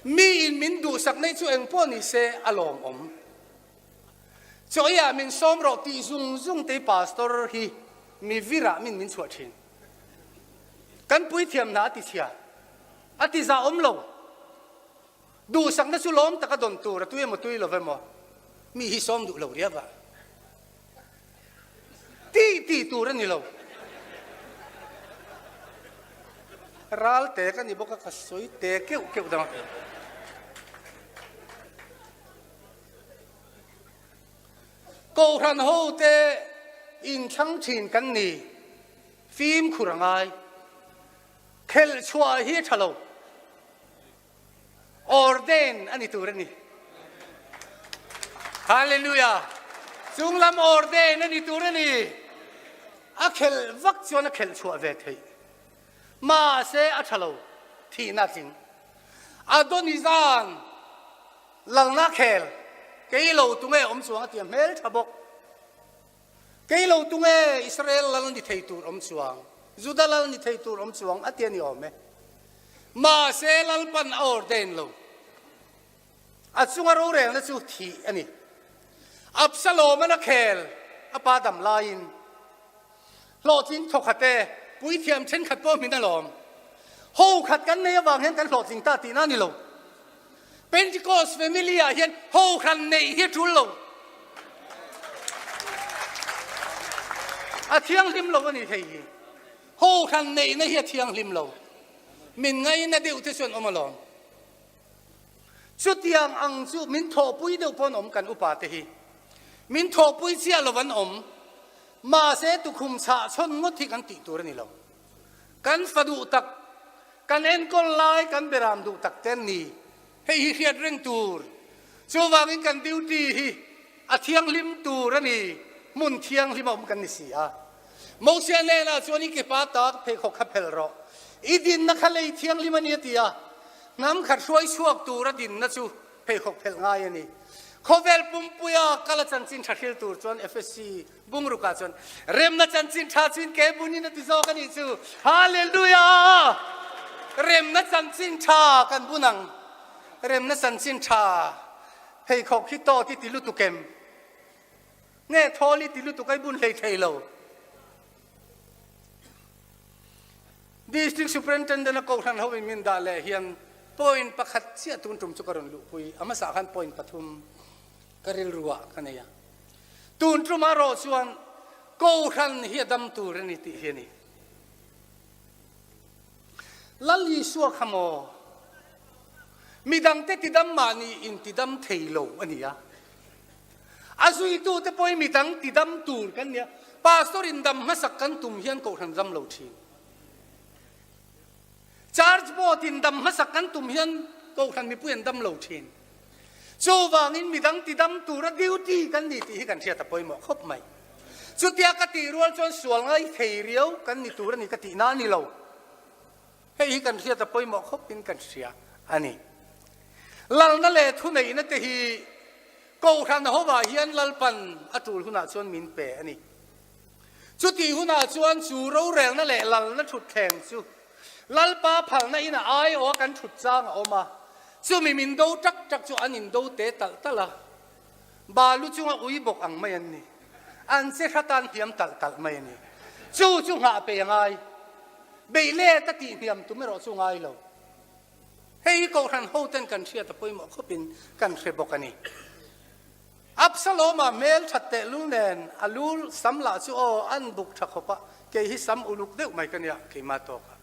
Mi in min duhsak nei chu eng pawh ni se a lawmawm. Chaw eiah min sawm rawh tih zung zung te pastor hi mi virah min min chhuah thin. Kan puithiam hna a ti chhia, a ti za awm lo. Duhsakna chu lawm taka dawn tur a tui emaw tui lo emaw mi hi sawm duh lo riau a. Tih tih tur a ni lo. Ral te ka ni bawk a, ka sawi te keuh keuh dang a. Kohhran hote inthlang thin kan ni. Fimkhur a ngai. Khelh chhuah hi a tha lo. Ordain a ni tur a ni. Hallelujah! Chunglam ordain a ni tur a ni. A khelh vak chuan a khelh chhuah ve theih. Mahse a tha lo, thihna a tling. Adonizan lalna khel kei lo tunge awm chuang a ti a, hmel tha bawk. Kei lo tunge Israel lal ni thei tur awm chuang, Juda lal ni thei tur awm chuang a ti a ni awm e. Mahse Lalpan a ordain lo. A chunga rorelna chu thih a ni. Absalom-an a khel a pa dam laiin hlawhtling thawkhat e, puithiam thenkhat pawh min alawm. Ho khat kan nei avang hian kan hlawhtling ta tihna a ni lo. Pentecost family ah hian ho hran neih hi a tul lo. A thianghlim lo a ni thei hi. Ho hran neihna hi a thianghlim lo. Min ngaina deuh te chuan awm alawm. Chutiang ang chu min thawhpui deuh pawh an awm kan upa te hi. Min thawhpui chiah lo an awm. Mahse tukhum chhah chhawn ngawt hi kan tih tur a ni lo. Kan fa duh tak, kan enkawl lai kan beram duh tak te an ni. Hei hi hriat reng tur. Chuvangin kan duty hi a thianghlim tur a ni. Hmun thianghlim a awm kan ni si a. Mosia hnenah chuan i kepa tak pheikhawk kha phel rawh. I dinna kha lei thianghlim a ni a ti a. Hnam khat hruai chhuak tura dinna chu pheikhawk phelh ngai a ni. Khawvel pumpuia kal a chanchin tha hril tur chuan FSC bungrukah chuan remna chanchin tha chuin ke bunin a ti zawk a nih chu. Hallelujah! Remna chanchin tha kan bun ang. Remna chanchin tha pheikhawk hi tawt i ti lutuk em? Nge thawl i ti lutuk a i bun hlei thei lo. District Superintendent a kohhran ho in min dah leh hian point pakhat chiah tun tum chu ka rawn luhpui. A hmasa khan point pathum ka rilru ah ka nei a. Tun tum erawh chuan kohhran hi a dam tur a ni tih hi a ni. Lal Isua kha maw? Midangte tidam mahni intidam thei lo a ni a. A zuitute pawhin midang tidam tur kan nia. Pastor in dam hmasak kan tum hian kohhran dam lo thin. Church board in dam hmasak kan tum hian kohhran mipui an dam lo thin. Chuvangin midang tidam tura duty kan ni tih hi kan hriat a pawimawh khawp mai. Chutia ka tih rual chuan sual ngai thei riau kan ni tur a ni ka tih na a ni lo. Hei hi kan hriat a pawimawh khawpin kan hria a ni. Lalna leh thuneihna te hi Kohhran hovah hian Lalpan a tul hunah chuan min pe a ni. Chutih hunah chuan chu rorelna leh lalna thutthleng chu Lalpa phalna in a aiawha kan thut chang a awm a, chumi min do tak tak chu an indo te talh talh a, balu chunga ui bawk ang mai an ni. An che hrat a an hniam talh talh mai a ni. Chu chu nghah pe a ngai. Beih let a tih hniam tum erawh chu ngai lo. Hei hi Kohhran hoten kan hriat a pawimawh khawpin kan hre bawk a ni. Absalom-a hmel that tehlul nen a lu sam lah chu aw an buk tha khawp a, kei hi sam uluk deuh mai ka nia keimah tawkah.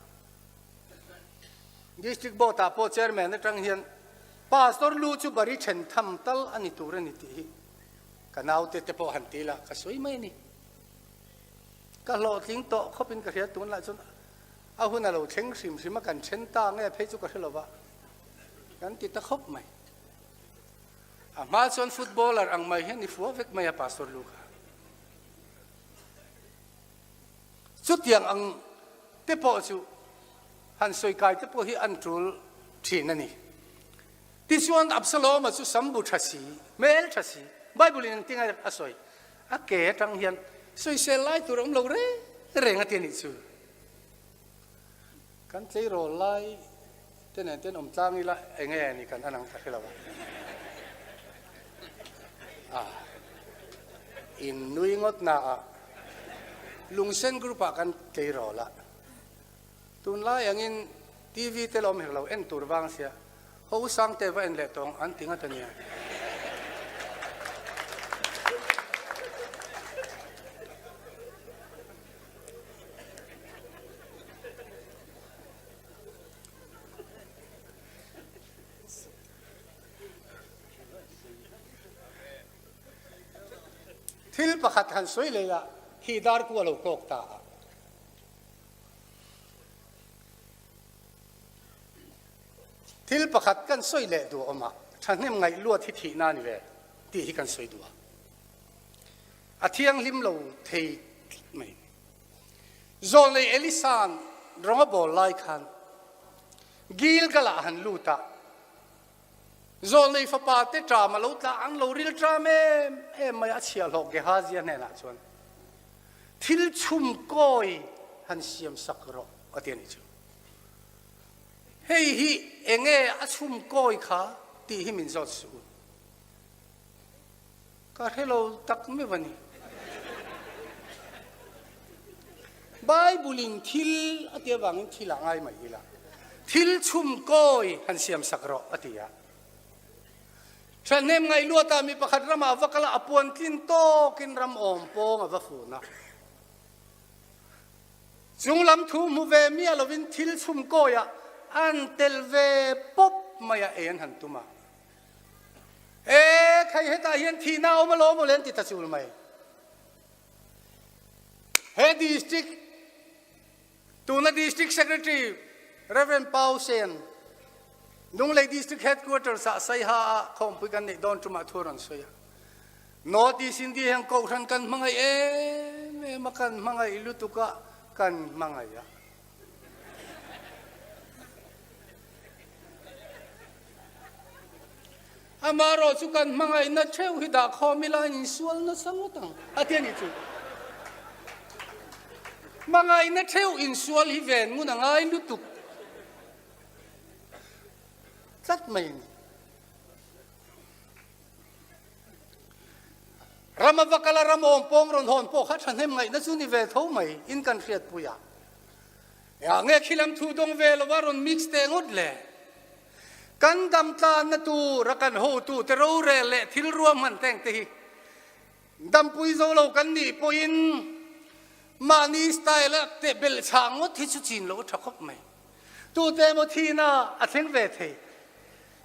District Board-ah pawh Chairman atang hian Pastor lu chu bari then tham tal a ni tur a ni tih hi ka naute te pawh han ti la ka sawi mai a ni. Ka hlawhtling tawh khawpin ka hria tunlai chuan a hun a lo thleng hrim hrim a kan then ta nge phei chu ka hre lova kan ti ta khawp mai. A hma chuan footballer ang mai hian i fua vek mai a Pastor Luka. Chutiang ang te pawh chu han sawi kai te pawh hi an tul thin a ni. Tichuan Absalom-a chu sambu tha si, hmel tha si, Bible in engtin a sawi? A ke atang hian sawisel lai tur a awm lo reng reng a ti a nih chu. Kan tleirawl lai te nen ten awm tlang ila enge a ni kan an ang ka hre lo a. Ah, in nui ngawt na ah Lungsen group ah kan tleirawl a. Tunlai angin TV te la awm hek lo, en tur vang sia. Ho sang te va en leh tawng an ti ngat a nia. Thil pakhat han sawi leh a, khi dar ku a lo kawk ta a. Thil pakhat kan sawi leh duh awm a, thahnem ngaih luat hi thihna a ni ve tih hi kan sawi duh a. A thianghlim lo thei tlat mai. Zawlnei Elisa'n rawng a bawl lai khan Gilgal-ah a han lut a, Zawlnei fapa te ṭam a lo tla ang lo ril ṭam em em mai a, a chhiahhlawh Gehazia hnenah chuan thil chhum kawi han siam sak rawh a ti a nih chu. Hei hi enge a chhum kawi kha tih hi min zawt suh u. Ka hre lo tak meuh a ni. Bible in thil a ti avangin thil ah ngai mai ila. Thil chhum kawi han siam sak rawh a ti a. Thahnem ngaih luatah mi pakhat ramah a va kal a, a puan tlin tawkin ram awm pawng a va fun a. Chung lam thu hmu ve miah lovin thil chhum kawiah an tel ve pawp mai a, ei an han tum a. E, khai hetah hian thihna a awm alawm aw le an ti ta chul mai. He district, tuna District Secretary Rev. Pau Sen, Lunglei District Headquarters ah Saiha ah khawmpui kan neih dawn tumah thu a rawn sawi a. North East India hian kohhran kan hmangaih em em a, kan hmangaih lutuk a, kan hmangaih a. Amaherawh chu kan hmangaihna theuh hi dah khawm ila an insual nasa ngawt ang a ti a nih chu. Hmangaihna theuh insual hi ven ngun a ngai lutuk tlat mai a ni. Rama va kala ram awm pawng rawn hawn pawh kha thahnem ngaihna chu ni ve tho mai in kan hriatpui a. Eng ah nge khi lam thu dawng ve lova rawn mix teh ngawt le? Kan dam tlanna tur a kan hotu te rorel leh thil ruahman teng te hi dampui zo lo kan nih pawhin mahni style a teh belh chhah ngawt hi chu chin loh a tha khawp mai. Tute emaw thihna a thleng ve thei.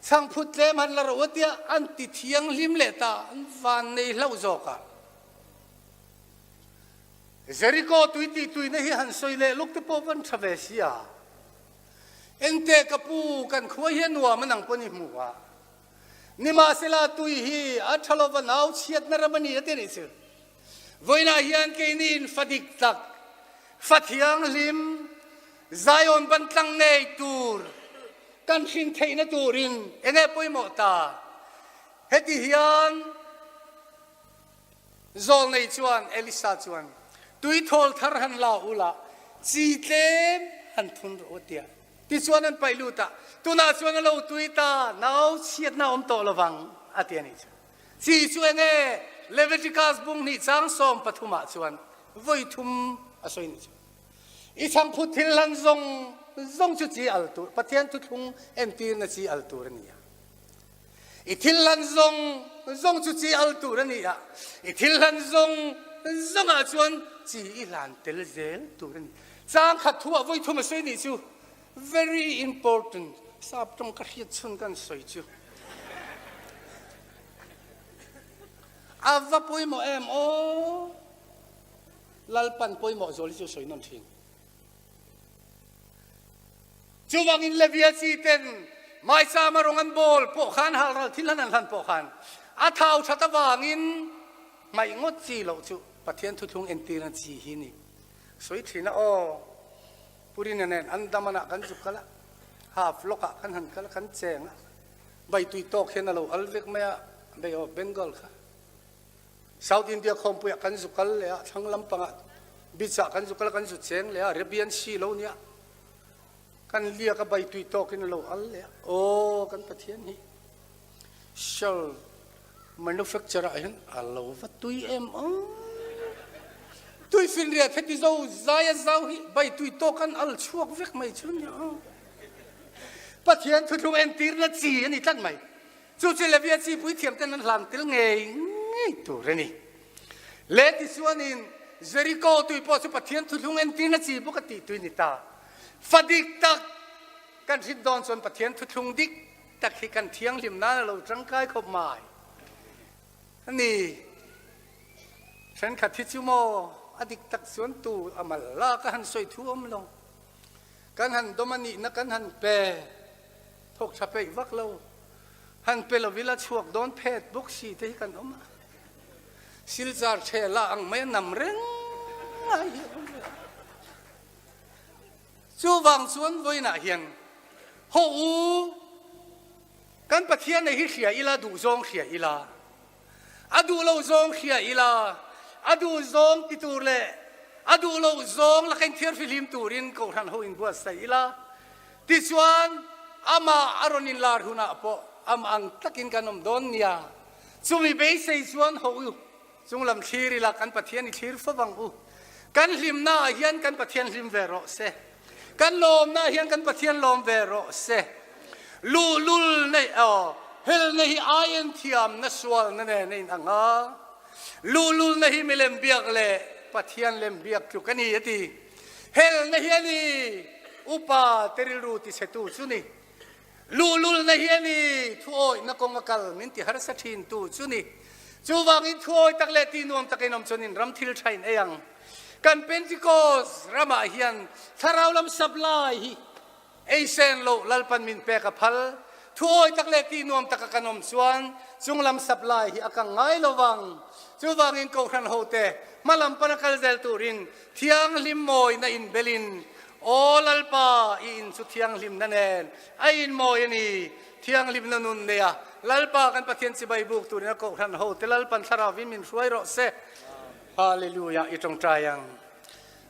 Chhangphut tlem han la ro a tia an ti thianghlim leh ta an van nei hlauh zawk a. Jeriko tui tih tuina hi han sawi leh luk te pawh van tha ve si a. Engte ka pu, kan khua hi a nuam a nang pawn i hmu a. Nimahsela tui hi a tha lova nau chhiatna ram a ni a ti nih chu. Vawiinah hian keini in fa dik tak, fa thianghlim, Zion ban tlang ngei tur kan hrin theihna turin enge pawimawh ta? Heti hian Zawlnei chuan Elisa chuan, Tuithawl thar han la u la, chi tlem han thun rawh u tia. Tichuan an paih lut a, Tunah chuan a lo tui ta, nau chhiatna a awm tawh lovang, a ti a nih chu. Chi chu eng nge? Leviticus bung hnih chang 13 ah chuan vawi thum a sawi nih chu. I chhangphut thil hlan zawng zawng chu chi al tur, Pathian thuthlung entirna chi al tur a ni a. I thil hlan zawng zawng chu chi al tur a ni a, i thil hlan zawng zawngah chuan chi i hlan tel zel tur a ni. Chang khat thuah vawi thum a sawi nih chu very important, sap tawng ka hriat chhun kan sawi chu. A va pawimawh em aw! Lalpan pawimawh zual hi chu sawi nawn thin. Chuvangin Levia chi ten maichama rawng an bawl pawh khan halral thil han an hlan pawh khan a thau that avangin hmaih ngawt chi loh chu Pathian thuthlung entirna chi hi ni. Sawi thin a aw, Purina nen Andaman ah kan zuk kal a, half lawk ah kan han kal a, kan cheng a, baitui tawk hian a lo al vek mai a, Bay of Bengal kha. South India khawmpuiah kan zu kal leh a, thlang lampangah beach ah kan zu kal a, kan zu cheng leh a, Arabian Sea lo nia kan liak a bai tui tawkin a lo al leh a, aw kan Pathian hi shell manufacture ah hian a lo va tui em aw. Tui finriat heti zo zai a zau hi bai tui tawk an al chhuak vek mai chu nia. Pathian thuthlung entirna chi a ni tlat mai. Chu chu Levia chi puithiam ten an hlan tel ngei ngei tur a ni. Le tichuanin Jeriko tui pawh chu Pathian thuthlung entirna chi bawk a tih tui ni ta. Fa dik tak kan hrin dawn chuan Pathian thuthlung dik tak hi kan thianghlim nan a lo tangkai khawp mai a ni. Thenkhat hi chu maw a dik tak chuan tu a mal lak a han sawi thu awm lo. Kan han dawm a nihna kan han pe thawk tha peih vak lo. Han pe lo ila chhuak dawn phet bawk si te hi kan awm a. Silchar ṭhela ang mai a nam reng a hi a awm ve a. Chuvang chuan vawiinah hian haw u, kan Pathian nei hi hria ila, duhzawng hria ila, a duh lo zawng hria ila, a duh zawng ti tur leh a duh loh zawng laka inthiar fihlim turin Kohhran ho inbuatsaih ila, tichuan amah a rawn inlar hunah pawh amah ang takin kan awm dawn nia. Chumi beisei chuan ho u, chunglam thlir ila kan Pathian i thlir fo vang u. Kan hlimnaah hian kan Pathian hlim ve rawh se. Kan lawmnaah hian kan Pathian lawm ve rawh se. Luhlul nei aw, helna hi aien thiamna sualna nen a inang a. Luhlulna hi milem biak leh Pathian lem biak tluk a ni a ti. Helna hi a ni, upa te rilru tichhetu chu ni. Luhlulna hi a ni, thuawihna kawng a kal min ti harsa thin tu chu ni. Chuvangin thuawi tak leh tih nuam takin awm chuanin ram thil tha in ei ang. Kan Pentecost ramah hian thlarau lam supply hi ei sen loh Lalpan min pek a phal. Thuawi tak leh tih nuam taka kan awm chuan chung lam supply hi a kang ngai lo vang. Chuvangin Kohhran hote hma lam pana kal zel turin Thianghlim mawina inbelin, Aw Lalpa, i in chu thianghlimna nen a inmawi a ni. Thianghlimna nun neia Lalpa kan Pathian chibai buk turin a kohhran hote Lalpan Thlarauvin min hruai rawh se. Hallelujah, i tawngtai ang.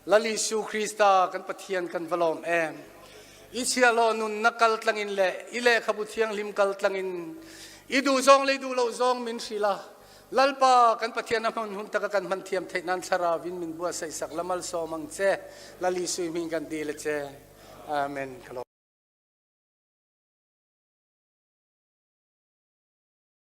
Lal Isu Krista kan Pathian kan va lawm em. I chhiahhlawh nunna kal tlangin leh i lehkhabu thianghlim kal tlangin i duh zawng leh i duh loh zawng min hrilh a. Lalpa, kan Pathian a hman hun taka kan hman thiam theih nan Thlarauin min buatsaih sak la malsawm ang che. Lal Isui hming kan dil a che. Amen. Ka lawm.